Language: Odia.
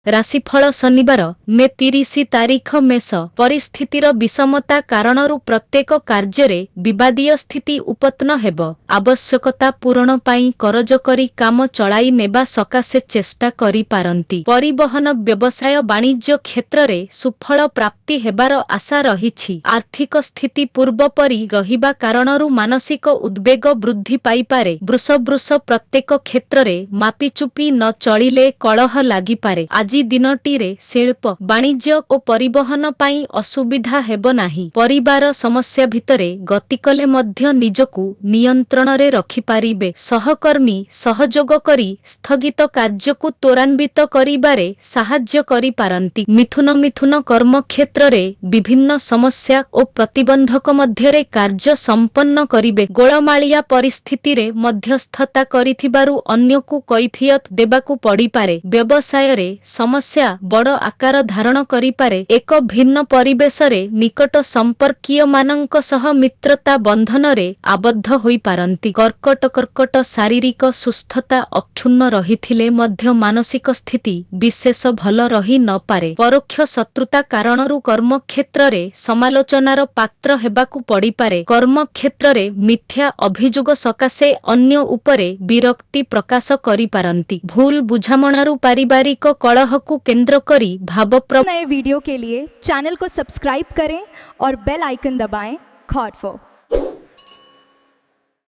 ରାଶିଫଳ ଶନିବାର, ମେ 30 ତାରିଖ। ମେଷ, ପରିସ୍ଥିତିର ବିଷମତା କାରଣରୁ ପ୍ରତ୍ୟେକ କାର୍ଯ୍ୟରେ ବିବାଦୀୟ ସ୍ଥିତି ଉପତ୍ନ ହେବ। ଆବଶ୍ୟକତା ପୂରଣ ପାଇଁ କରଜ କରି କାମ ଚଳାଇ ନେବା ସକାଶେ ଚେଷ୍ଟା କରିପାରନ୍ତି। ପରିବହନ, ବ୍ୟବସାୟ, ବାଣିଜ୍ୟ କ୍ଷେତ୍ରରେ ସୁଫଳ ପ୍ରାପ୍ତି ହେବାର ଆଶା ରହିଛି। ଆର୍ଥିକ ସ୍ଥିତି ପୂର୍ବ ପରି ରହିବା କାରଣରୁ ମାନସିକ ଉଦ୍ବେଗ ବୃଦ୍ଧି ପାଇପାରେ। ବୃଷ, ବୃଷ, ପ୍ରତ୍ୟେକ କ୍ଷେତ୍ରରେ ମାପିଚୁପି ନ ଚଳିଲେ କଳହ ଲାଗିପାରେ। ଆଜି ଦିନଟିରେ ଶିଳ୍ପ, ବାଣିଜ୍ୟ ଓ ପରିବହନ ପାଇଁ ଅସୁବିଧା ହେବ ନାହିଁ। ପରିବାର ସମସ୍ୟା ଭିତରେ ଗତି କଲେ ମଧ୍ୟ ନିଜକୁ ନିୟନ୍ତ୍ରଣରେ ରଖିପାରିବେ। ସହକର୍ମୀ ସହଯୋଗ କରି ସ୍ଥଗିତ କାର୍ଯ୍ୟକୁ ତ୍ୱରାନ୍ୱିତ କରିବାରେ ସାହାଯ୍ୟ କରିପାରନ୍ତି। ମିଥୁନ, ମିଥୁନ, କର୍ମକ୍ଷେତ୍ରରେ ବିଭିନ୍ନ ସମସ୍ୟା ଓ ପ୍ରତିବନ୍ଧକ ମଧ୍ୟରେ କାର୍ଯ୍ୟ ସମ୍ପନ୍ନ କରିବେ। ଗୋଳମାଳିଆ ପରିସ୍ଥିତିରେ ମଧ୍ୟସ୍ଥତା କରିଥିବାରୁ ଅନ୍ୟକୁ କୈଫିୟତ ଦେବାକୁ ପଡ଼ିପାରେ। ବ୍ୟବସାୟରେ ସମସ୍ୟା ବଡ଼ ଆକାର ଧାରଣ କରିପାରେ। ଏକ ଭିନ୍ନ ପରିବେଶରେ ନିକଟ ସମ୍ପର୍କୀୟମାନଙ୍କ ସହ ମିତ୍ରତା ବନ୍ଧନରେ ଆବଦ୍ଧ ହୋଇପାରନ୍ତି। କର୍କଟ, କର୍କଟ, ଶାରୀରିକ ସୁସ୍ଥତା ଅକ୍ଷୁଣ୍ଣ ରହିଥିଲେ ମଧ୍ୟ ମାନସିକ ସ୍ଥିତି ବିଶେଷ ଭଲ ରହି ନପାରେ। ପରୋକ୍ଷ ଶତ୍ରୁତା କାରଣରୁ କର୍ମକ୍ଷେତ୍ରରେ ସମାଲୋଚନାର ପାତ୍ର ହେବାକୁ ପଡ଼ିପାରେ। କର୍ମକ୍ଷେତ୍ରରେ ମିଥ୍ୟା ଅଭିଯୋଗ ସକାଶେ ଅନ୍ୟ ଉପରେ ବିରକ୍ତି ପ୍ରକାଶ କରିପାରନ୍ତି। ଭୁଲ ବୁଝାମଣାରୁ ପାରିବାରିକ କଳହକୁ କେନ୍ଦ୍ର କରି ଭାବପ୍ର नए वीडियो के लिए चैनल को सब्सक्राइब करें और बेल आइकन दबाएं। खॉट फोर।